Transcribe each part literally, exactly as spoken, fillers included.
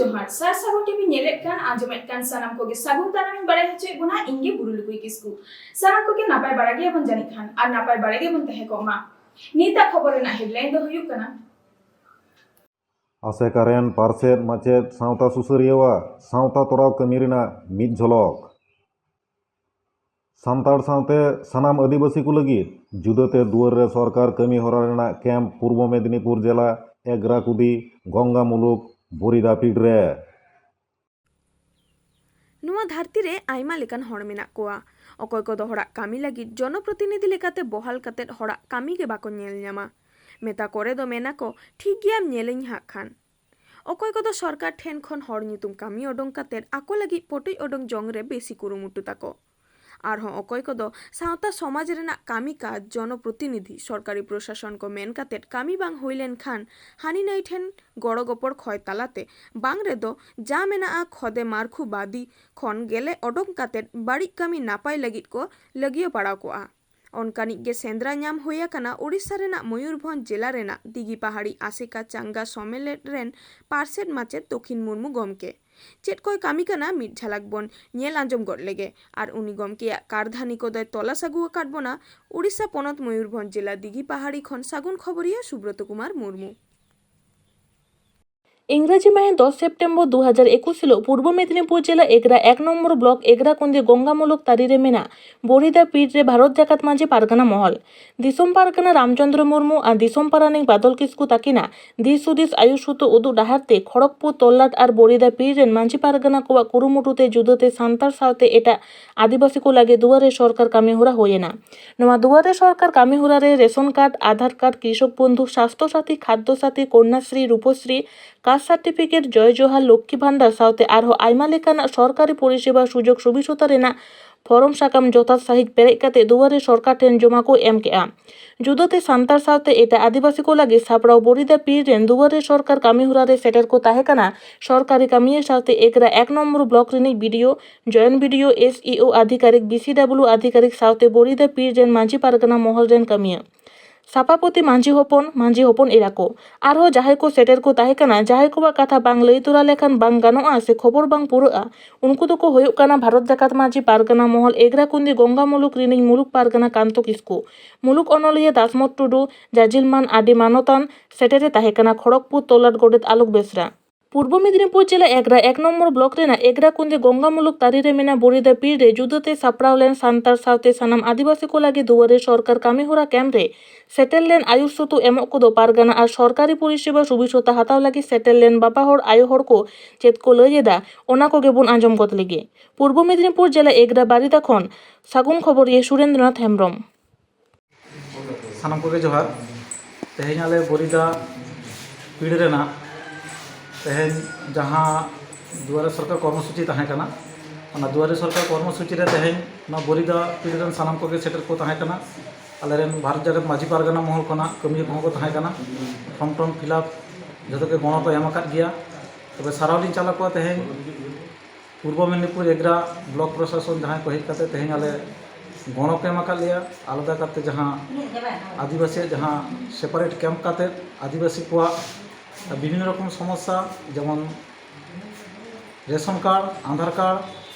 ᱡᱚᱦᱟᱨ, ᱥᱟᱨ ᱥᱟᱹᱜᱩᱱ ᱴᱤᱵᱷᱤ ᱧᱮᱞᱮᱫ ᱠᱟᱱ, ᱟᱸᱡᱚᱢᱮᱫ ᱠᱟᱱ ᱥᱟᱱᱟᱢ ᱠᱚᱜᱮ ᱥᱟᱹᱜᱩᱱ ᱫᱟᱨᱟᱢ ᱤᱧ ᱵᱟᱲᱟᱭ ᱦᱚᱪᱚᱭᱮᱫ ᱵᱚᱱᱟ᱾ ᱤᱧ ᱜᱮ ᱵᱩᱨᱩ ᱞᱩᱠᱩᱭ ᱠᱤᱥᱠᱩ᱾ ᱥᱟᱱᱟᱢ ᱠᱚᱜᱮ ᱱᱟᱯᱟᱭ ᱵᱟᱲᱟ ᱜᱮᱭᱟᱵᱚᱱ ᱡᱟᱹᱱᱤᱡ ᱠᱷᱟᱱ, ᱟᱨ ᱱᱟᱯᱟᱭ ᱵᱟᱲᱟ ᱜᱮᱵᱚᱱ ᱛᱟᱦᱮᱸ ᱠᱚᱜ ᱢᱟ᱾ ᱱᱤᱛᱟᱜ ᱠᱷᱚᱵᱚᱨ ᱨᱮᱱᱟᱜ headline ᱫᱚ ᱦᱩᱭᱩᱜ ᱠᱟᱱᱟ᱾ ᱟᱥᱮᱠᱟ ᱨᱮᱱ ᱯᱟᱨᱥᱮᱛ ᱢᱟᱪᱮᱛ ᱥᱟᱶᱛᱟ ᱥᱩᱥᱟᱹᱨᱤᱭᱟᱹᱣᱟᱜ ᱥᱟᱶᱛᱟ ᱛᱚᱨᱟᱣ ᱠᱟᱹᱢᱤ ᱨᱮᱱᱟᱜ ᱢᱤᱫ ᱡᱷᱚᱞᱚᱠ᱾ ᱥᱟᱱᱛᱟᱲ ᱥᱟᱶᱛᱮ ᱥᱟᱱᱟᱢ ᱟᱹᱫᱤᱵᱟᱹᱥᱤ ᱠᱚ ᱞᱟᱹᱜᱤᱫ ᱡᱩᱫᱟᱹᱛᱮ ᱫᱩᱣᱟᱹᱨ ᱨᱮ ᱥᱚᱨᱠᱟᱨ ᱠᱟᱹᱢᱤ ᱦᱚᱨᱟ ᱨᱮᱱᱟᱜ ᱠᱮᱢᱯ ᱯᱩᱨᱵᱚ ᱢᱮᱫᱤᱱᱤᱯᱩᱨ ᱡᱮᱞᱟ ᱮᱜᱽᱨᱟᱠᱩᱫᱤ ᱜᱚᱝᱜᱟ ᱢᱩᱞᱩᱠ ᱵᱚᱨᱤᱫᱟ ᱯᱤᱲ ᱨᱮ᱾ ᱱᱚᱣᱟ ᱫᱷᱟᱹᱨᱛᱤ ᱨᱮ ᱟᱭᱢᱟ ᱞᱮᱠᱟᱱ ᱦᱚᱲ ᱢᱮᱱᱟᱜ ᱠᱚᱣᱟ᱾ ᱚᱠᱚᱭ ᱠᱚᱫᱚ ᱦᱚᱲᱟᱜ ᱠᱟᱹᱢᱤ ᱞᱟᱹᱜᱤᱫ ᱡᱚᱱᱚᱯᱨᱚᱛᱤᱱᱤᱫᱷᱤ ᱞᱮᱠᱟᱛᱮ ᱵᱚᱦᱟᱞ ᱠᱟᱛᱮᱫ ᱦᱚᱲᱟᱜ ᱠᱟᱹᱢᱤ ᱜᱮ ᱵᱟᱠᱚ ᱧᱮᱞ ᱧᱟᱢᱟ᱾ ᱢᱮᱛᱟ ᱠᱚᱨᱮ ᱫᱚ ᱢᱮᱱᱟ ᱠᱚ, "ᱴᱷᱤᱠ ᱜᱮᱭᱟᱢ, ᱧᱮᱞᱟᱹᱧ ᱦᱟᱸᱜ ᱠᱷᱟᱱ᱾" ᱚᱠᱚᱭ ᱠᱚᱫᱚ ᱥᱚᱨᱠᱟᱨ ᱴᱷᱮᱱ ᱠᱷᱚᱱ ᱦᱚᱲ ᱧᱩᱛᱩᱢ ᱠᱟᱹᱢᱤ ᱚᱰᱚᱝ ᱠᱟᱛᱮᱫ ᱟᱠᱚ ᱞᱟᱹᱜᱤᱫ ᱯᱚᱴᱚᱡ ᱚᱰᱚᱝ ᱡᱚᱝ ᱨᱮ ᱵᱮᱥᱤ ᱠᱩᱨᱩᱢᱩᱴᱩ ᱛᱟᱠᱚ᱾ ᱟᱨᱦᱚᱸ ᱚᱠᱚᱭ ᱠᱚᱫᱚ ᱥᱟᱶᱛᱟ ᱥᱚᱢᱟᱡᱽ ᱨᱮᱱᱟᱜ ᱠᱟᱹᱢᱤ ᱠᱟᱡᱽ, ᱡᱚᱱᱚᱯᱨᱚᱛᱤᱱᱤᱫᱷᱤ, ᱥᱚᱨᱠᱟᱨᱤ ᱯᱨᱚᱥᱟᱥᱚᱱ ᱠᱚ ᱢᱮᱱ ᱠᱟᱛᱮᱫ ᱠᱟᱹᱢᱤ ᱵᱟᱝ ᱦᱩᱭ ᱞᱮᱱᱠᱷᱟᱱ ᱦᱟᱹᱱᱤ ᱱᱟᱹᱭ ᱴᱷᱮᱱ ᱜᱚᱲᱚ ᱜᱚᱯᱚᱲ ᱠᱷᱚᱭ ᱛᱟᱞᱟᱛᱮ, ᱵᱟᱝ ᱨᱮᱫᱚ ᱡᱟ ᱢᱮᱱᱟᱜᱼᱟ ᱠᱷᱚᱫᱮ ᱢᱟᱨᱠᱷᱩ ᱵᱟᱫᱤ ᱠᱷᱚᱱ ᱜᱮᱞᱮ ᱚᱰᱚᱝ ᱠᱟᱛᱮᱫ ᱵᱟᱹᱲᱤᱡ ᱠᱟᱹᱢᱤ ᱱᱟᱯᱟᱭ ᱞᱟᱹᱜᱤᱫ ᱠᱚ ᱞᱟᱹᱜᱤᱭᱟᱹ ᱯᱟᱲᱟᱣ ᱠᱚᱜᱼᱟ᱾ ᱚᱱᱠᱟᱱᱤᱡ ᱜᱮ ᱥᱮᱸᱫᱽᱨᱟ ᱧᱟᱢ ᱦᱩᱭ ᱟᱠᱟᱱᱟ ᱳᱰᱤᱥᱟ ᱨᱮᱱᱟᱜ ᱢᱚᱭᱩᱨᱵᱷᱚᱸᱡᱽ ᱡᱮᱞᱟ ᱨᱮᱱᱟᱜ ᱫᱤᱜᱤ ᱯᱟᱦᱟᱲᱤ ᱟᱥᱮᱠᱟ ᱪᱟᱝᱜᱟ ᱥᱚᱢᱮᱞᱮᱫ ᱨᱮᱱ ᱯᱟᱨᱥᱮᱛ ᱢᱟᱪᱮᱛ ᱫᱚᱠᱷᱤᱱ ᱢᱩᱨᱢᱩ ᱜᱚᱢᱠᱮ᱾ ᱪᱮᱫ ᱠᱚᱭ ᱠᱟᱹᱢᱤ ᱠᱟᱱᱟ, ᱢᱤᱫ ᱡᱷᱟᱞᱟᱠ ᱵᱚᱱ ᱧᱮᱞ ᱟᱸᱡᱚᱢ ᱜᱚᱫ ᱞᱮᱜᱮ᱾ ᱟᱨ ᱩᱱᱤ ᱜᱚᱢᱠᱮᱭᱟᱜ ᱠᱟᱨᱫᱷᱟᱹᱱᱤ ᱠᱚᱫᱚᱭ ᱛᱚᱞᱟᱥ ᱟᱹᱜᱩ ᱟᱠᱟᱫ ᱵᱚᱱᱟ ᱳᱰᱤᱥᱟ ᱯᱚᱱᱚᱛ ᱢᱚᱭᱩᱨᱵᱷᱚᱸᱡᱽ ᱡᱮᱞᱟ ᱫᱤᱜᱤ ᱯᱟᱦᱟᱲᱤ ᱠᱷᱚᱱ ᱥᱟᱹᱜᱩᱱ ᱠᱷᱚᱵᱚᱨᱤᱭᱟᱹ ᱥᱩᱵᱨᱚᱛ ᱠᱩᱢᱟᱨ ᱢᱩᱨᱢᱩ᱾ ᱤᱝᱨᱟᱡᱤ ᱢᱟᱹᱦᱤᱛ ᱫᱚᱥ ᱥᱮᱯᱴᱮᱢᱵᱚᱨ ᱫᱩ ᱦᱟᱡᱟᱨ ᱮᱠᱩᱥ ᱦᱤᱞᱳᱜ ᱯᱩᱨᱵᱚ ᱢᱮᱫᱤᱱᱤᱯᱩᱨ ᱡᱮᱞᱟ ᱮᱜᱽᱨᱟ ᱮᱠ ᱱᱚᱢᱵᱚᱨ ᱵᱞᱚᱠ ᱮᱜᱽᱨᱟ ᱠᱩᱸᱫᱤ ᱜᱚᱝᱜᱟ ᱢᱩᱞᱩᱠ ᱛᱟᱹᱨᱤ ᱨᱮ ᱢᱮᱱᱟᱜ ᱵᱚᱨᱤᱫᱟ ᱯᱤᱲ ᱨᱮ ᱵᱷᱟᱨᱚᱛ ᱡᱟᱠᱟᱛ ᱢᱟᱹᱡᱷᱤ ᱯᱟᱨᱜᱟᱱᱟ ᱢᱚᱦᱚᱞ, ᱫᱤᱥᱚᱢ ᱯᱟᱨᱜᱟᱱᱟ ᱨᱟᱢᱪᱚᱸᱫᱽᱨᱚ ᱢᱩᱨᱢᱩ ᱟᱨ ᱫᱤᱥᱚᱢ ᱯᱟᱨᱟᱱᱤᱠ ᱵᱟᱫᱚᱞ ᱠᱤᱥᱠᱩ ᱛᱟᱹᱠᱤᱱᱟᱜ ᱫᱤᱥ ᱦᱩᱫᱤᱥ ᱟᱭᱩᱨ ᱥᱩᱛᱩᱜ ᱩᱫᱩᱜ ᱰᱟᱦᱟᱨ ᱛᱮ ᱠᱷᱚᱲᱚᱜᱽᱯᱩᱨ, ᱛᱚᱞᱞᱟᱴ ᱟᱨ ᱵᱚᱨᱤᱫᱟ ᱯᱤᱲ ᱨᱮᱱ ᱢᱟᱹᱡᱷᱤ ᱯᱟᱨᱜᱟᱱᱟ ᱠᱚᱣᱟᱜ ᱠᱩᱨᱩᱢᱩᱴᱩ ᱛᱮ ᱡᱩᱫᱟᱹᱛᱮ ᱥᱟᱱᱛᱟᱲ ᱥᱟᱶᱛᱮ ᱮᱴᱟᱜ ᱟᱹᱫᱤᱵᱟᱹᱥᱤ ᱠᱚ ᱞᱟᱹᱜᱤᱫ ᱫᱩᱣᱟᱨᱮ ᱥᱚᱨᱠᱟᱨ ᱠᱟᱹᱢᱤ ᱦᱚᱨᱟ ᱦᱩᱭ ᱮᱱᱟ᱾ ᱱᱚᱣᱟ ᱫᱩᱣᱟᱨᱮ ᱥᱚᱨᱠᱟᱨ ᱠᱟᱹᱢᱤ ᱦᱚᱨᱟ ᱨᱮ ᱨᱮᱥᱚᱱ ᱠᱟᱨᱰ, ᱟᱫᱷᱟᱨ ᱠᱟᱨᱰ, ᱠᱨᱤᱥᱚᱠ ᱵᱚᱱᱫᱷᱩ, ᱥᱟᱥᱛᱷᱚ ᱥᱟᱛᱷᱤ, ᱠᱷᱟᱫᱽᱫᱚ ᱥᱟᱛᱷᱤ, ᱠᱚᱱᱱᱟᱥᱨᱤ, ᱨᱩᱯᱚᱥᱨᱤ, ᱠᱟᱥᱴ ᱥᱟᱨᱴᱤᱯᱷᱤᱠᱮᱴ, ᱡᱚᱭ ᱡᱚᱦᱟᱨ, ᱞᱚᱠᱠᱷᱤ ᱵᱷᱟᱱᱰᱟᱨ ᱥᱟᱶᱛᱮ ᱟᱨᱦᱚᱸ ᱟᱭᱢᱟ ᱞᱮᱠᱟᱱᱟᱜ ᱥᱚᱨᱠᱟᱨᱤ ᱯᱚᱨᱤᱥᱮᱵᱟ ᱥᱩᱡᱳᱜᱽ ᱥᱩᱵᱤᱥᱩᱛᱟ ᱨᱮᱱᱟᱜ ᱯᱷᱚᱨᱚᱢ ᱥᱟᱠᱟᱢ ᱡᱚᱛᱷᱟᱛ ᱥᱟᱹᱦᱤᱡ ᱯᱮᱨᱮᱡ ᱠᱟᱛᱮ ᱫᱩᱣᱟᱨᱮ ᱥᱚᱨᱠᱟᱨ ᱴᱷᱮᱱ ᱡᱚᱢᱟ ᱠᱚ ᱮᱢ ᱠᱮᱜᱼᱟ᱾ ᱡᱩᱫᱟᱹᱛᱮ ᱥᱟᱱᱛᱟᱲ ᱥᱟᱶᱛᱮ ᱮᱴᱟᱜ ᱟᱹᱫᱤᱵᱟᱹᱥᱤ ᱠᱚ ᱞᱟᱹᱜᱤᱫ ᱥᱟᱯᱲᱟᱣ ᱵᱚᱨᱤᱫᱟ ᱯᱤᱲ ᱨᱮᱱ ᱫᱩᱣᱟᱨᱮ ᱥᱚᱨᱠᱟᱨ ᱠᱟᱹᱢᱤ ᱦᱚᱨᱟ ᱨᱮ ᱥᱮᱴᱮᱨ ᱠᱚ ᱛᱟᱦᱮᱸ ᱠᱟᱱᱟ ᱥᱚᱨᱠᱟᱨᱤ ᱠᱟᱹᱢᱤᱭᱟᱹ ᱥᱟᱶᱛᱮ ᱮᱜᱽᱨᱟ ᱮᱠ ᱱᱚᱢᱵᱚᱨ ᱵᱞᱚᱠ ᱨᱤᱱᱤᱡ ᱵᱤ ᱰᱤ ᱳ, ᱡᱚᱭᱮᱱᱴ ᱵᱤ ᱰᱤ ᱳ, S E O ᱟᱫᱷᱤᱠᱟᱨᱤᱠ, B C W ᱟᱫᱷᱤᱠᱟᱨᱤᱠ ᱥᱟᱶᱛᱮ ᱵᱚᱨᱤᱫᱟ ᱯᱤᱲ ᱨᱮᱱ ᱢᱟᱹᱡᱷᱤ ᱯᱟᱨᱜᱟᱱᱟ ᱢᱚᱦᱚᱞ ᱨᱮᱱ ᱠᱟᱹᱢᱤᱭᱟᱹ᱾ ᱥᱟᱯᱟᱯᱚᱛᱤ ᱢᱟᱹᱡᱷᱤ ᱦᱚᱯᱚᱱ, ᱢᱟᱹᱡᱷᱤ ᱦᱚᱯᱚᱱ ᱮᱨᱟ ᱠᱚ᱾ ᱟᱨᱦᱚᱸ ᱡᱟᱦᱟᱸᱭ ᱠᱚ ᱥᱮᱴᱮᱨ ᱠᱚ ᱛᱟᱦᱮᱸ ᱠᱟᱱᱟ, ᱡᱟᱦᱟᱸᱭ ᱠᱚᱣᱟᱜ ᱠᱟᱛᱷᱟ ᱵᱟᱝ ᱞᱟᱹᱭ ᱛᱚᱨᱟ ᱞᱮᱠᱷᱟᱱ ᱵᱟᱝ ᱜᱟᱱᱚᱜᱼᱟ ᱥᱮ ᱠᱷᱚᱵᱚᱨ ᱵᱟᱝ ᱯᱩᱨᱟᱹᱜᱼᱟ, ᱩᱱᱠᱩ ᱫᱚᱠᱚ ᱦᱩᱭᱩᱜ ᱠᱟᱱᱟ ᱵᱷᱟᱨᱚᱛ ᱡᱟᱠᱟᱛ ᱢᱟᱹᱡᱷᱤ ᱯᱟᱨᱜᱟᱱᱟ ᱢᱚᱦᱚᱞ ᱮᱜᱽᱨᱟ ᱠᱩᱱᱫᱤ ᱜᱚᱝᱜᱟ ᱢᱩᱞᱩᱠ ᱨᱤᱱᱤᱡ ᱢᱩᱞᱩᱠ ᱯᱟᱨᱜᱟᱱᱟ ᱠᱟᱱᱛᱚ ᱠᱤᱥᱠᱩ, ᱢᱩᱞᱩᱠ ᱚᱱᱚᱞᱤᱭᱟᱹ ᱫᱟᱥᱢᱚᱛ ᱴᱩᱰᱩ, ᱡᱟᱡᱤᱞ ᱢᱟᱱ ᱟᱹᱰᱤ ᱢᱟᱱᱚᱛᱟᱱ ᱥᱮᱴᱮᱨᱮ ᱛᱟᱦᱮᱸ ᱠᱟᱱᱟ ᱠᱷᱚᱲᱚᱜᱽᱯᱩᱨ ᱛᱚᱞᱟᱴ ᱜᱚᱰᱮᱛ ᱟᱞᱳᱠ ᱵᱮᱥᱨᱟ᱾ ᱯᱩᱨᱵᱚ ᱢᱮᱫᱤᱱᱤᱯᱩᱨ ᱡᱮᱞᱟ ᱮᱜᱽᱨᱟ ᱮᱠ ᱱᱚᱢᱵᱚᱨ ᱵᱞᱚᱠ ᱨᱮᱱᱟᱜ ᱮᱜᱽᱨᱟ ᱠᱩᱱᱫᱤ ᱜᱚᱝᱜᱟ ᱢᱩᱞᱩᱠ ᱛᱟᱹᱨᱤ ᱨᱮ ᱢᱮᱱᱟᱜ ᱵᱚᱨᱤᱫᱟ ᱯᱤᱲ ᱨᱮ ᱡᱩᱫᱟᱹᱛᱮ ᱥᱟᱯᱲᱟᱣ ᱞᱮᱱ ᱥᱟᱱᱛᱟᱲ ᱥᱟᱶᱛᱮ ᱥᱟᱱᱟᱢ ᱟᱹᱫᱤᱵᱟᱹᱥᱤ ᱠᱚ ᱞᱟᱹᱜᱤᱫ ᱫᱩᱣᱟᱨᱮ ᱥᱚᱨᱠᱟᱨ ᱠᱟᱹᱢᱤᱦᱚᱨᱟ ᱠᱮᱢᱯ ᱨᱮ ᱥᱮᱴᱮᱨ ᱞᱮᱱ ᱟᱭᱩᱨ ᱥᱩᱛᱩᱜ ᱮᱢᱚᱜ ᱠᱚᱫᱚ ᱯᱟᱨᱜᱟᱱᱟ ᱟᱨ ᱥᱚᱨᱠᱟᱨᱤ ᱯᱚᱨᱤᱥᱮᱵᱟ ᱥᱩᱵᱤᱪᱷᱚᱛᱟ ᱦᱟᱛᱟᱣ ᱞᱟᱹᱜᱤᱫ ᱥᱮᱴᱮᱨ ᱞᱮᱱ ᱵᱟᱵᱟ ᱦᱚᱲ, ᱟᱭᱳ ᱦᱚᱲ ᱠᱚ ᱪᱮᱫ ᱠᱚ ᱞᱟᱹᱭ ᱮᱫᱟ, ᱚᱱᱟ ᱠᱚᱜᱮ ᱵᱚᱱ ᱟᱸᱡᱚᱢ ᱜᱚᱫ ᱞᱮᱜᱮ᱾ ᱯᱩᱨᱵᱚ ᱢᱮᱫᱤᱱᱤᱯᱩᱨ ᱡᱮᱞᱟ ᱮᱜᱽᱨᱟ ᱵᱟᱨᱤᱫᱟ ᱠᱷᱚᱱ ᱥᱟᱹᱜᱩᱱ ᱠᱷᱚᱵᱚᱨᱤᱭᱟᱹ ᱥᱩᱨᱮᱱᱫᱨᱚᱱᱟᱛᱷ ᱦᱮᱢᱵᱨᱚᱢ᱾ ᱥᱟᱱᱟᱢ ᱠᱚᱜᱮ ᱡᱚᱦᱟᱨ᱾ ᱛᱮᱦᱮᱧ ᱟᱞᱮ ᱵᱚᱨᱤᱫᱟ ᱯᱤᱲ ᱨᱮᱱᱟᱜ ᱛᱮᱦᱮᱧ ᱡᱟᱦᱟᱸ ᱫᱩᱣᱟᱨᱮ ᱥᱚᱨᱠᱟᱨ ᱠᱚᱨᱢᱚᱥᱩᱪᱤ ᱛᱟᱦᱮᱸ ᱠᱟᱱᱟ, ᱚᱱᱟ ᱫᱩᱣᱟᱨᱮ ᱥᱚᱨᱠᱟᱨ ᱠᱚᱨᱢᱚᱥᱩᱪᱤ ᱨᱮ ᱛᱮᱦᱮᱧ ᱱᱚᱣᱟ ᱵᱚᱨᱤᱫᱟ ᱯᱤᱲ ᱨᱮᱱ ᱥᱟᱱᱟᱢ ᱠᱚᱜᱮ ᱥᱮᱴᱮᱨ ᱠᱚ ᱛᱟᱦᱮᱸ ᱠᱟᱱᱟ᱾ ᱟᱞᱮᱨᱮᱱ ᱵᱷᱟᱨᱚᱛ ᱡᱟᱠᱟᱛ ᱢᱟᱹᱡᱷᱤ ᱯᱟᱨᱜᱟᱱᱟ ᱢᱚᱦᱚᱞ ᱠᱷᱚᱱᱟᱜ ᱠᱟᱹᱢᱤᱭᱟᱹ ᱠᱚᱦᱚᱸ ᱠᱚ ᱛᱟᱦᱮᱸ ᱠᱟᱱᱟ᱾ ᱯᱷᱨᱚᱢ ᱴᱨᱚᱢ ᱯᱷᱤᱞᱟᱯ ᱡᱚᱛᱚ ᱜᱮ ᱜᱚᱲᱚ ᱠᱚ ᱮᱢ ᱟᱠᱟᱫ ᱜᱮᱭᱟ᱾ ᱛᱚᱵᱮ ᱥᱟᱨᱦᱟᱣ ᱞᱤᱧ ᱪᱟᱞ ᱟᱠᱚᱣᱟ ᱛᱮᱦᱮᱧ ᱯᱩᱨᱵᱚ ᱢᱮᱫᱤᱱᱤᱯᱩᱨ ᱮᱜᱽᱨᱟ ᱵᱞᱚᱠ ᱯᱨᱚᱥᱟᱥᱚᱱ ᱡᱟᱦᱟᱸᱭ ᱠᱚ ᱦᱮᱡ ᱠᱟᱛᱮ ᱛᱮᱦᱮᱧ ᱟᱞᱮ ᱜᱚᱲᱚ ᱠᱚ ᱮᱢ ᱟᱠᱟᱫ ᱞᱮᱭᱟ, ᱟᱞᱟᱫᱟ ᱠᱟᱛᱮ ᱡᱟᱦᱟᱸ ᱟᱹᱫᱤᱵᱟᱹᱥᱤᱭᱟᱜ ᱡᱟᱦᱟᱸ ᱥᱮᱯᱟᱨᱮᱴ ᱠᱮᱢᱯ ᱠᱟᱛᱮ ᱟᱹᱫᱤᱵᱟᱹᱥᱤ ᱠᱚᱣᱟᱜ ᱵᱤᱵᱷᱤᱱᱱᱚ ᱨᱚᱠᱚᱢ ᱥᱚᱢᱚᱥᱥᱟ, ᱡᱮᱢᱚᱱ ᱨᱮᱥᱚᱱ ᱠᱟᱨᱰ, ᱟᱫᱷᱟᱨ ᱠᱟᱨᱰ,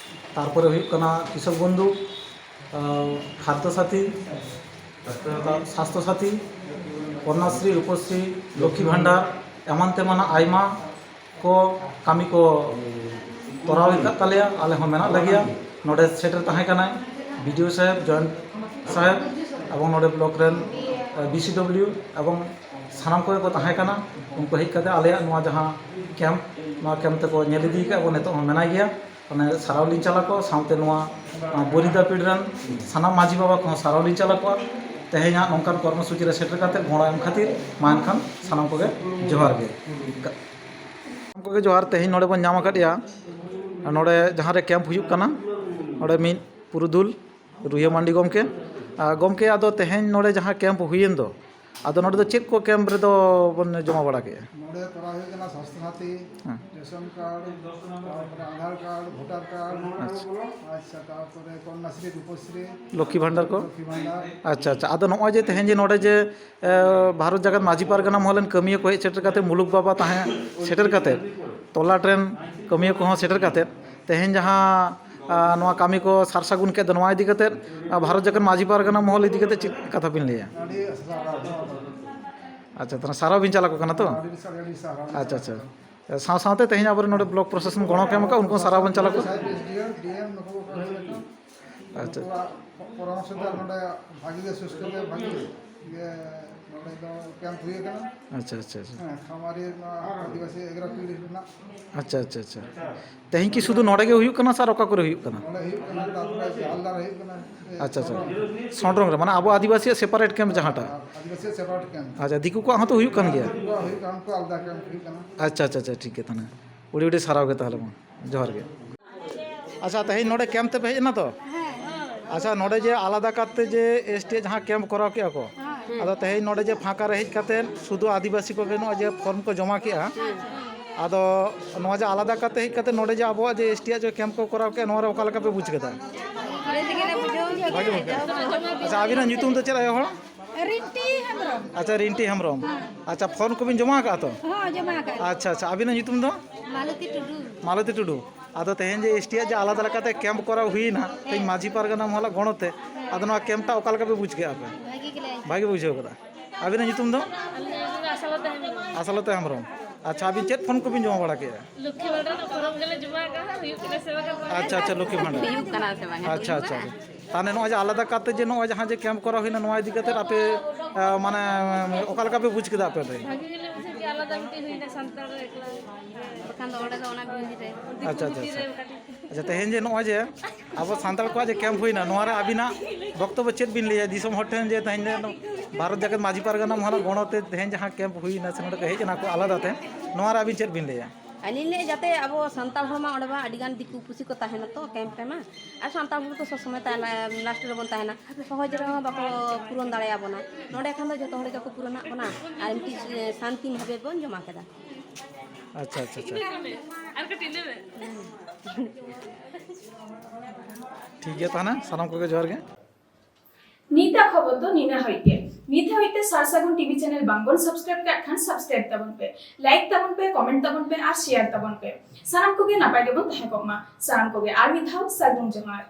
ᱛᱟᱨᱯᱚᱨᱮ ᱦᱩᱭᱩᱜ ᱠᱟᱱᱟ ᱠᱨᱤᱥᱚᱠ ᱵᱚᱱᱫᱷᱩ, ᱟᱸ, ᱠᱷᱟᱫᱽᱫᱚ ᱥᱟᱛᱷᱤ, ᱥᱟᱥᱛᱷᱚ ᱥᱟᱛᱷᱤ, ᱠᱚᱱᱱᱟᱥᱨᱤ, ᱨᱩᱯᱚᱥᱨᱤ, ᱞᱚᱠᱠᱷᱤ ᱵᱷᱟᱱᱰᱟᱨ, ᱮᱢᱟᱱ ᱛᱮᱢᱟᱱᱟᱜ ᱟᱭᱢᱟ ᱠᱚ ᱠᱟᱹᱢᱤ ᱠᱚ ᱛᱚᱨᱟᱣ ᱟᱠᱟᱫ ᱛᱟᱞᱮᱭᱟ᱾ ᱟᱞᱮ ᱦᱚᱸ ᱢᱮᱱᱟᱜ ᱞᱮᱜᱮᱭᱟ᱾ ᱱᱚᱰᱮ ᱥᱮᱴᱮᱨ ᱛᱟᱦᱮᱸ ᱠᱟᱱᱟᱭ ᱵᱤ ᱰᱤ ᱳ ᱥᱟᱦᱮᱵᱽ, ᱡᱚᱭᱮᱱᱴ ᱥᱟᱦᱮᱵᱽ, ᱮᱵᱚᱝ ᱱᱚᱰᱮ ᱵᱞᱚᱠ ᱨᱮᱱ, ᱮ, ᱵᱤ ᱥᱤ ᱰᱚᱵᱽᱞᱤᱭᱩ ᱮᱵᱚᱝ ᱥᱟᱱᱟᱢ ᱠᱚᱜᱮ ᱠᱚ ᱛᱟᱦᱮᱸ ᱠᱟᱱᱟ᱾ ᱩᱱᱠᱩ ᱦᱮᱡ ᱠᱟᱛᱮ ᱟᱞᱮᱭᱟᱜ ᱱᱚᱣᱟ ᱡᱟᱦᱟᱸ ᱠᱮᱢᱯ, ᱱᱚᱣᱟ ᱠᱮᱢᱯ ᱛᱮᱠᱚ ᱧᱮᱞ ᱤᱫᱤ ᱠᱟᱜᱼᱟ ᱮᱵᱚᱝ ᱱᱤᱛᱚᱜ ᱦᱚᱸ ᱢᱮᱱᱟᱭ ᱜᱮᱭᱟ᱾ ᱢᱟᱱᱮ ᱥᱟᱨᱦᱟᱣ ᱞᱤᱧ ᱪᱟᱞ ᱟᱠᱚᱣᱟ, ᱥᱟᱶᱛᱮ ᱱᱚᱣᱟ, ᱱᱚᱣᱟ ᱵᱚᱨᱤᱫᱟ ᱯᱤᱲ ᱨᱮᱱ ᱥᱟᱱᱟᱢ ᱢᱟᱹᱡᱷᱤ ᱵᱟᱵᱟ ᱠᱚᱦᱚᱸ ᱥᱟᱨᱦᱟᱣ ᱞᱤᱧ ᱪᱟᱞ ᱟᱠᱚᱣᱟ᱾ ᱛᱮᱦᱮᱧᱟᱜ ᱱᱚᱝᱠᱟᱱ ᱠᱚᱨᱢᱚ ᱥᱩᱪᱤ ᱨᱮ ᱥᱮᱴᱮᱨ ᱠᱟᱛᱮ ᱜᱚᱲᱚ ᱮᱢ ᱠᱷᱟᱹᱛᱤᱨ ᱢᱟ ᱮᱱᱠᱷᱟᱱ ᱥᱟᱱᱟᱢ ᱠᱚᱜᱮ ᱡᱚᱦᱟᱨ ᱜᱮ᱾ ᱥᱟᱱᱟᱢ ᱠᱚᱜᱮ ᱡᱚᱦᱟᱨ᱾ ᱛᱮᱦᱮᱧ ᱱᱚᱰᱮ ᱵᱚᱱ ᱧᱟᱢ ᱟᱠᱟᱫ ᱜᱮᱭᱟ, ᱱᱚᱰᱮ ᱡᱟᱦᱟᱸ ᱨᱮ ᱠᱮᱢᱯ ᱦᱩᱭᱩᱜ ᱠᱟᱱᱟ, ᱱᱚᱰᱮ ᱢᱤᱫ ᱯᱩᱨᱩᱫᱷᱩᱞ ᱨᱩᱭᱦᱟᱹ ᱢᱟᱱᱰᱤ ᱜᱚᱢᱠᱮ᱾ ᱟᱨ ᱜᱚᱢᱠᱮ, ᱟᱫᱚ ᱛᱮᱦᱮᱧ ᱱᱚᱰᱮ ᱡᱟᱦᱟᱸ ᱠᱮᱢᱯ ᱦᱩᱭᱮᱱ ᱫᱚ, ᱟᱫᱚ ᱱᱚᱰᱮ ᱫᱚ ᱪᱮᱫ ᱠᱚ ᱠᱮᱢᱯ ᱨᱮᱫᱚ ᱵᱚᱱ ᱡᱚᱢᱟ ᱵᱟᱲᱟ ᱠᱮᱫᱼᱟ? ᱱᱚᱰᱮ ᱠᱚᱨᱟᱣ ᱦᱩᱭ ᱠᱟᱱᱟ ᱥᱟᱥᱛᱷᱚ ᱥᱟᱛᱷᱤ, ᱦᱮᱸ᱾ ᱨᱮᱥᱚᱱ ᱠᱟᱨᱰ, ᱛᱟᱨᱯᱚᱨᱮ ᱟᱫᱷᱟᱨ ᱠᱟᱨᱰ, ᱵᱷᱳᱴᱟᱨ ᱠᱟᱨᱰ᱾ ᱟᱪᱪᱷᱟ᱾ ᱟᱪᱪᱷᱟ, ᱛᱟᱨᱯᱚᱨᱮ ᱠᱚᱱᱱᱟᱥᱨᱤ, ᱨᱩᱯᱚᱥᱨᱤ, ᱞᱚᱠᱠᱷᱤ ᱵᱷᱟᱱᱰᱟᱨ ᱠᱚ? ᱞᱚᱠᱠᱷᱤ ᱵᱷᱟᱱᱰᱟᱨ᱾ ᱟᱪᱪᱷᱟ, ᱟᱪᱪᱷᱟ᱾ ᱟᱫᱚ ᱱᱚᱜᱼᱚᱭ ᱡᱮ ᱛᱮᱦᱮᱧ ᱡᱮ ᱱᱚᱰᱮ ᱡᱮ, ᱮ, ᱵᱷᱟᱨᱚᱛ ᱡᱟᱠᱟᱛ ᱢᱟᱹᱡᱷᱤ ᱯᱟᱨᱜᱟᱱᱟ ᱢᱚᱦᱚᱞ ᱨᱮᱱ ᱠᱟᱹᱢᱤᱭᱟᱹ ᱠᱚ ᱦᱮᱡ ᱥᱮᱴᱮᱨ ᱠᱟᱛᱮ, ᱢᱩᱞᱩᱠ ᱵᱟᱵᱟ ᱛᱟᱦᱮᱸ ᱥᱮᱴᱮᱨ ᱠᱟᱛᱮ, ᱛᱚᱞᱟᱴ ᱨᱮᱱ ᱠᱟᱹᱢᱤᱭᱟᱹ ᱠᱚᱦᱚᱸ ᱥᱮᱴᱮᱨ ᱠᱟᱛᱮ, ᱛᱮᱦᱮᱧ ᱡᱟᱦᱟᱸ, ᱟ, ᱱᱚᱣᱟ ᱠᱟᱹᱢᱤ ᱠᱚ ᱥᱟᱨ ᱥᱟᱹᱜᱩᱱ ᱠᱮᱫ ᱫᱚ, ᱱᱚᱣᱟ ᱤᱫᱤ ᱠᱟᱛᱮ, ᱟ, ᱵᱷᱟᱨᱚᱛ ᱡᱟᱠᱟᱛ ᱢᱟᱹᱡᱷᱤ ᱯᱟᱨᱜᱟᱱᱟ ᱢᱚᱦᱚᱞ ᱤᱫᱤ ᱠᱟᱛᱮ ᱪᱮᱫ ᱠᱟᱛᱷᱟ ᱵᱤᱱ ᱞᱟᱹᱭᱟ? ᱟᱹᱰᱤ ᱥᱟᱨᱦᱟᱣ᱾ ᱟᱪᱪᱷᱟ, ᱛᱟᱦᱚᱞᱮ ᱥᱟᱨᱦᱟᱣ ᱵᱤᱱ ᱪᱟᱞ ᱟᱠᱚ ᱠᱟᱱᱟ ᱛᱚ? ᱟᱹᱰᱤ ᱥᱟᱨᱦᱟᱣ, ᱟᱹᱰᱤ ᱥᱟᱨᱦᱟᱣ᱾ ᱟᱪᱪᱷᱟ, ᱟᱪᱪᱷᱟ᱾ ᱥᱟᱶ ᱥᱟᱶᱛᱮ ᱛᱮᱦᱮᱧ ᱟᱵᱚᱨᱮᱱ ᱱᱚᱰᱮ ᱵᱞᱚᱠ ᱯᱨᱚᱥᱟᱥᱚᱱ ᱜᱚᱲᱚ ᱠᱚ ᱮᱢ ᱟᱠᱟᱫ, ᱩᱱᱠᱩ ᱦᱚᱸ ᱥᱟᱨᱦᱟᱣ ᱵᱚᱱ ᱪᱟᱞ ᱟᱠᱚ᱾ ᱥᱟᱦᱮᱵᱽ ᱮᱥ ᱰᱤ ᱮᱢ, ᱰᱤ ᱮᱢ ᱱᱩᱠᱩ ᱠᱚ ᱦᱮᱡ ᱟᱠᱟᱱᱟ᱾ ᱟᱪᱪᱷᱟ᱾ ᱱᱩᱠᱩᱣᱟᱜ ᱯᱚᱨᱟᱢᱚᱨᱥᱚ ᱛᱮ ᱱᱚᱰᱮ ᱵᱷᱟᱜᱤ ᱜᱮ ᱥᱩᱥᱛᱷᱚ ᱜᱮ ᱵᱷᱟᱜᱤ ᱜᱮ ᱱᱚᱰᱮ ᱫᱚ ᱠᱮᱢᱯ ᱦᱩᱭ ᱟᱠᱟᱱᱟ᱾ ᱟᱪᱪᱷᱟ, ᱟᱪᱪᱷᱟ, ᱟᱪᱪᱷᱟ᱾ ᱦᱮᱸ, ᱠᱷᱟᱢᱟᱨᱤ ᱱᱚᱣᱟ ᱟᱹᱫᱤᱵᱟᱹᱥᱤ ᱮᱜᱽᱨᱳ ᱯᱷᱤᱞᱰ ᱨᱮᱱᱟᱜ᱾ ᱟᱪᱪᱷᱟ, ᱟᱪᱪᱷᱟ, ᱟᱪᱪᱷᱟ᱾ ᱛᱮᱦᱮᱧ ᱠᱤ ᱥᱩᱫᱷᱩ ᱱᱚᱰᱮ ᱜᱮ ᱦᱩᱭᱩᱜ ᱠᱟᱱᱟ ᱥᱮ ᱟᱨ ᱚᱠᱟ ᱠᱚᱨᱮ ᱦᱩᱭᱩᱜ ᱠᱟᱱᱟ? ᱱᱚᱰᱮ ᱦᱩᱭᱩᱜ ᱠᱟᱱᱟ, ᱛᱟᱨᱯᱚᱨᱮ ᱡᱟᱞᱫᱟ ᱨᱮ ᱦᱩᱭᱩᱜ ᱠᱟᱱᱟ᱾ ᱟᱪᱪᱷᱟ, ᱟᱪᱪᱷᱟ᱾ ᱥᱚᱰᱨᱚᱝ ᱨᱮ, ᱢᱟᱱᱮ ᱟᱵᱚ ᱟᱹᱫᱤᱵᱟᱹᱥᱤᱭᱟᱜ ᱥᱮᱯᱟᱨᱮᱴ ᱠᱮᱢᱯ ᱡᱟᱦᱟᱸᱴᱟᱜ? ᱟᱹᱫᱤᱵᱟᱹᱥᱤᱭᱟᱜ ᱥᱮᱯᱟᱨᱮᱴ ᱠᱮᱢᱯ᱾ ᱟᱪᱪᱷᱟ, ᱫᱤᱠᱩ ᱠᱚᱣᱟᱜ ᱦᱚᱸᱛᱚ ᱦᱩᱭᱩᱜ ᱠᱟᱱ ᱜᱮᱭᱟ? ᱫᱤᱠᱩ ᱠᱚᱣᱟᱜ ᱦᱩᱭᱩᱜ ᱠᱟᱱᱟ, ᱩᱱᱠᱩᱣᱟᱜ ᱟᱞᱟᱫᱟ ᱠᱮᱢᱯ ᱦᱩᱭᱩᱜ ᱠᱟᱱᱟ᱾ ᱟᱪᱪᱷᱟ, ᱟᱪᱪᱷᱟ, ᱟᱪᱪᱷᱟ, ᱴᱷᱤᱠ ᱜᱮᱭᱟ ᱛᱟᱦᱚᱞᱮ ᱢᱟ᱾ ᱡᱚᱦᱟᱨ ᱜᱮ᱾ ᱟᱪᱪᱷᱟ, ᱛᱮᱦᱮᱧ ᱱᱚᱰᱮ ᱠᱮᱢᱯ ᱛᱮᱯᱮ ᱦᱮᱡ ᱮᱱᱟ ᱛᱚ? ᱦᱮᱸ᱾ ᱟᱪᱪᱷᱟ, ᱱᱚᱰᱮ ᱡᱮ ᱟᱞᱟᱫᱟ ᱠᱟᱨᱛᱮ ᱡᱮ ᱮᱥ ᱴᱤ ᱟᱜ ᱡᱟᱦᱟᱸ ᱠᱮᱢᱯ ᱠᱚᱨᱟᱣ ᱠᱮᱜᱼᱟ ᱠᱚ, ᱦᱮᱸ᱾ ᱟᱫᱚ ᱛᱮᱦᱮᱧ ᱱᱚᱰᱮ ᱡᱮ ᱯᱷᱟᱸᱠᱟ ᱨᱮ ᱦᱮᱡ ᱠᱟᱛᱮ ᱥᱩᱫᱷᱩ ᱟᱹᱫᱤᱵᱟᱹᱥᱤ ᱠᱚᱜᱮ ᱱᱚᱜᱼᱚᱭ ᱡᱮ ᱯᱷᱚᱨᱢ ᱠᱚ ᱡᱚᱢᱟ ᱠᱮᱜᱼᱟ, ᱦᱮᱸ᱾ ᱟᱫᱚ ᱱᱚᱣᱟ ᱡᱮ ᱟᱞᱟᱫᱟ ᱠᱟᱨᱛᱮ ᱦᱮᱡ ᱠᱟᱛᱮ ᱱᱚᱰᱮ ᱡᱮ ᱟᱵᱚᱣᱟᱜ ᱡᱮ ᱮᱥ ᱴᱤ ᱟᱜ ᱡᱮ ᱠᱮᱢᱯ ᱠᱚ ᱠᱚᱨᱟᱣ ᱠᱮᱜᱼᱟ, ᱱᱚᱣᱟ ᱨᱮ ᱚᱠᱟ ᱞᱮᱠᱟ ᱯᱮ ᱵᱩᱡᱽ ᱠᱮᱫᱟ? ᱵᱷᱟᱜᱮ ᱛᱮᱜᱮ ᱞᱮ ᱵᱩᱡᱷᱟᱹᱣ ᱠᱮᱫᱟ᱾ ᱵᱷᱟᱜᱮ ᱵᱩᱡᱷᱟᱹᱣ᱾ ᱟᱪᱪᱷᱟ, ᱟᱹᱵᱤᱱᱟᱜ ᱧᱩᱛᱩᱢ ᱫᱚ ᱪᱮᱫ, ᱟᱭᱳ ᱦᱚᱲ? ᱨᱤᱱᱴᱤ ᱦᱮᱢᱵᱨᱚᱢ᱾ ᱟᱪᱪᱷᱟ, ᱨᱤᱱᱴᱤ ᱦᱮᱢᱵᱨᱚᱢ᱾ ᱦᱮᱸ᱾ ᱟᱪᱪᱷᱟ, ᱯᱷᱚᱨᱢ ᱠᱚᱵᱤᱱ ᱡᱚᱢᱟ ᱟᱠᱟᱫᱼᱟ ᱛᱚ? ᱦᱚᱸ, ᱡᱚᱢᱟ ᱟᱠᱟᱫ᱾ ᱟᱪᱪᱷᱟ, ᱟᱪᱪᱷᱟ, ᱟᱹᱵᱤᱱᱟᱜ ᱧᱩᱛᱩᱢ ᱫᱚ? ᱢᱟᱞᱚᱛᱤ ᱴᱩᱰᱩ᱾ ᱢᱟᱞᱚᱛᱤ ᱴᱩᱰᱩ᱾ ᱟᱫᱚ ᱛᱮᱦᱮᱧ ᱡᱮ ᱮᱥ ᱴᱤ ᱟᱜ ᱡᱮ ᱟᱞᱟᱫᱟ ᱞᱮᱠᱟᱛᱮ ᱠᱮᱢᱯ ᱠᱚᱨᱟᱣ ᱦᱩᱭᱱᱟ, ᱛᱮᱦᱮᱧ ᱢᱟᱹᱡᱷᱤ ᱯᱟᱨᱜᱟᱱᱟ ᱢᱚᱦᱚᱞᱟᱜ ᱜᱚᱲᱚ ᱛᱮ, ᱟᱫᱚ ᱱᱚᱣᱟ ᱠᱮᱢᱯ ᱴᱟᱜ ᱚᱠᱟ ᱞᱮᱠᱟ ᱯᱮ ᱵᱩᱡᱽ ᱠᱮᱫᱼᱟ ᱯᱮ? ᱵᱷᱟᱜᱤ ᱜᱮᱞᱮ ᱟᱹᱭᱠᱟᱹᱣ᱾ ᱵᱷᱟᱜᱮ ᱵᱩᱡᱷᱟᱹᱣ ᱠᱟᱫᱟ᱾ ᱟᱹᱵᱤᱱᱟᱜ ᱧᱩᱛᱩᱢ ᱫᱚ? ᱟᱹᱞᱤᱧᱟᱜ ᱧᱩᱛᱩᱢ ᱫᱚ ᱟᱥᱟᱞᱚᱛᱟ ᱦᱮᱢᱵᱨᱚᱢ᱾ ᱟᱥᱟᱞᱚᱛᱟ ᱦᱮᱢᱵᱨᱚᱢ᱾ ᱟᱪᱪᱷᱟ, ᱟᱹᱵᱤᱱ ᱪᱮᱫ ᱯᱷᱚᱨᱢ ᱠᱚᱵᱤᱱ ᱡᱚᱢᱟ ᱵᱟᱲᱟ ᱠᱮᱫᱼᱟ? ᱞᱚᱠᱠᱷᱤ ᱵᱷᱟᱱᱰᱟᱨ ᱨᱮᱱᱟᱜ ᱯᱷᱚᱨᱢ ᱜᱮᱞᱮ ᱡᱚᱢᱟ ᱟᱠᱟᱫᱟ, ᱦᱩᱭᱩᱜ ᱠᱟᱱᱟ ᱥᱮ ᱵᱟᱝ ᱦᱟᱸᱜ ᱯᱨᱚᱪᱟᱨ? ᱟᱪᱪᱷᱟ, ᱟᱪᱪᱷᱟ, ᱞᱚᱠᱠᱷᱤ ᱵᱷᱟᱱᱰᱟᱨ᱾ ᱦᱩᱭᱩᱜ ᱠᱟᱱᱟ ᱥᱮ ᱵᱟᱝ ᱦᱟᱸᱜ? ᱟᱪᱪᱷᱟ, ᱟᱪᱪᱷᱟ, ᱟᱪᱪᱷᱟ᱾ ᱛᱟᱦᱚᱞᱮ ᱱᱚᱜᱼᱚᱭ ᱡᱮ ᱟᱞᱟᱫᱟ ᱠᱟᱨᱛᱮ ᱡᱮ ᱱᱚᱜᱼᱚᱭ ᱡᱟᱦᱟᱸ ᱡᱮ ᱠᱮᱢᱯ ᱠᱚᱨᱟᱣ ᱦᱩᱭᱱᱟ, ᱱᱚᱣᱟ ᱤᱫᱤ ᱠᱟᱛᱮ ᱟᱯᱮ, ᱟ, ᱢᱟᱱᱮ, ᱚᱠᱟ ᱞᱮᱠᱟ ᱯᱮ ᱵᱩᱡᱽ ᱠᱮᱫᱟ ᱟᱯᱮ ᱫᱚ? ᱵᱷᱟᱜᱤ ᱜᱮᱞᱮ ᱵᱩᱡᱷᱟᱹᱣ ᱠᱮᱫᱟ, ᱟᱞᱟᱫᱟ ᱢᱤᱫᱴᱤᱡ ᱦᱩᱭᱱᱟ ᱥᱟᱱᱛᱟᱲ ᱮᱠᱞᱟ᱾ ᱵᱟᱠᱷᱟᱱ ᱫᱚ ᱚᱸᱰᱮ ᱫᱚ ᱚᱱᱟ ᱵᱷᱤᱲ ᱨᱮ᱾ ᱟᱪᱪᱷᱟ, ᱟᱪᱪᱷᱟ, ᱫᱤᱠᱩ ᱟᱪᱪᱷᱟ᱾ ᱵᱷᱤᱛᱤᱨ ᱨᱮ ᱠᱟᱹᱴᱤᱡ᱾ ᱟᱪᱪᱷᱟ, ᱛᱮᱦᱮᱧ ᱡᱮ ᱱᱚᱜᱼᱚᱭ ᱡᱮ ᱟᱵᱚ ᱥᱟᱱᱛᱟᱲ ᱠᱚᱣᱟᱜ ᱡᱮ ᱠᱮᱢᱯ ᱦᱩᱭᱱᱟ, ᱱᱚᱣᱟ ᱨᱮ ᱟᱹᱵᱤᱱᱟᱜ ᱵᱚᱠᱛᱚᱵᱵᱚ ᱪᱮᱫ ᱵᱤᱱ ᱞᱟᱹᱭᱟ ᱫᱤᱥᱚᱢ ᱦᱚᱲ ᱴᱷᱮᱱ, ᱡᱮ ᱛᱮᱦᱮᱧ ᱫᱚ ᱵᱷᱟᱨᱚᱛ ᱡᱟᱠᱟᱛ ᱢᱟᱹᱡᱷᱤ ᱯᱟᱨᱜᱟᱱᱟ ᱢᱚᱦᱚᱞ ᱜᱚᱲᱚ ᱛᱮ ᱛᱮᱦᱮᱧ ᱡᱟᱦᱟᱸ ᱠᱮᱢᱯ ᱦᱩᱭᱱᱟ ᱥᱮ ᱱᱚᱰᱮ ᱠᱚ ᱦᱮᱡ ᱮᱱᱟ ᱠᱚ ᱟᱞᱟᱫᱟ ᱛᱮ, ᱱᱚᱣᱟ ᱨᱮ ᱟᱹᱵᱤᱱ ᱪᱮᱫ ᱵᱤᱱ ᱞᱟᱹᱭᱟ? ᱟᱹᱞᱤᱧ ᱞᱟᱹᱭ ᱡᱟᱛᱮ ᱟᱵᱚ ᱥᱟᱱᱛᱟᱲ ᱦᱚᱲ ᱢᱟ ᱚᱸᱰᱮ ᱢᱟ ᱟᱹᱰᱤ ᱜᱟᱱ ᱫᱤᱠᱩ ᱯᱩᱥᱤ ᱠᱚ ᱛᱟᱦᱮᱱᱟ ᱛᱚ ᱠᱮᱢᱯ ᱨᱮᱢᱟ, ᱟᱨ ᱥᱟᱱᱛᱟᱲ ᱦᱚᱲ ᱫᱚ ᱥᱚᱵ ᱥᱚᱢᱚᱭ ᱛᱟᱦᱮᱱᱟ, ᱞᱟᱥᱴ ᱨᱮᱵᱚᱱ ᱛᱟᱦᱮᱱᱟ, ᱥᱚᱦᱚᱡ ᱨᱮᱦᱚᱸ ᱵᱟᱠᱚ ᱯᱩᱨᱚᱱ ᱫᱟᱲᱮᱭᱟᱵᱚᱱᱟ᱾ ᱱᱚᱸᱰᱮ ᱠᱷᱟᱱ ᱫᱚ ᱡᱚᱛᱚ ᱦᱚᱲ ᱜᱮᱠᱚ ᱯᱩᱨᱚᱱᱟᱜ ᱵᱚᱱᱟ ᱟᱨ ᱢᱤᱫᱴᱤᱡ ᱥᱟᱱᱛᱤ ᱵᱷᱟᱵᱮ ᱵᱚᱱ ᱡᱚᱢᱟ ᱠᱮᱫᱟ᱾ ᱟᱪᱪᱷᱟ ᱟᱪᱪᱷᱟ ᱟᱪᱪᱷᱟ᱾ ᱟᱨ ᱠᱟᱹᱴᱤᱡ ᱞᱟᱹᱭ ᱢᱮ᱾ ᱴᱷᱤᱠ ᱜᱮᱭᱟ ᱛᱟᱦᱚᱞᱮ, ᱥᱟᱱᱟᱢ ᱠᱚᱜᱮ ᱡᱚᱦᱟᱨ ᱜᱮ᱾ ᱱᱤᱛᱟᱜ ᱠᱷᱚᱵᱚᱨ ᱫᱚ ᱱᱤᱱᱟᱹ ᱦᱟᱹᱵᱤᱡ ᱜᱮ᱾ ᱱᱤᱛ ᱦᱟᱹᱵᱤᱡ ᱛᱮ ᱥᱟᱨ ᱥᱟᱹᱜᱩᱱ ᱴᱤᱵᱷᱤ ᱪᱮᱱᱮᱞ ᱵᱟᱝᱵᱚᱱ ᱥᱟᱵᱥᱠᱨᱟᱭᱤᱵ ᱠᱟᱜ ᱠᱷᱟᱱ ᱥᱟᱵᱥᱠᱨᱟᱭᱤᱵ ᱛᱟᱵᱚᱱ ᱯᱮ, ᱞᱟᱭᱤᱠ ᱛᱟᱵᱚᱱ ᱯᱮ, ᱠᱚᱢᱮᱱᱴ ᱛᱟᱵᱚᱱ ᱯᱮ ᱟᱨ ᱥᱮᱭᱟᱨ ᱛᱟᱵᱚᱱ ᱯᱮ᱾ ᱥᱟᱱᱟᱢ ᱠᱚᱜᱮ ᱱᱟᱯᱟᱭ ᱜᱮᱵᱚᱱ ᱛᱟᱦᱮᱸ ᱠᱚᱜ ᱢᱟ᱾ ᱥᱟᱱᱟᱢ ᱠᱚᱜᱮ ᱟᱨ ᱢᱤᱫ ᱫᱷᱟᱣ ᱥᱟᱹᱜᱩᱱ ᱡᱚᱦᱟᱨ᱾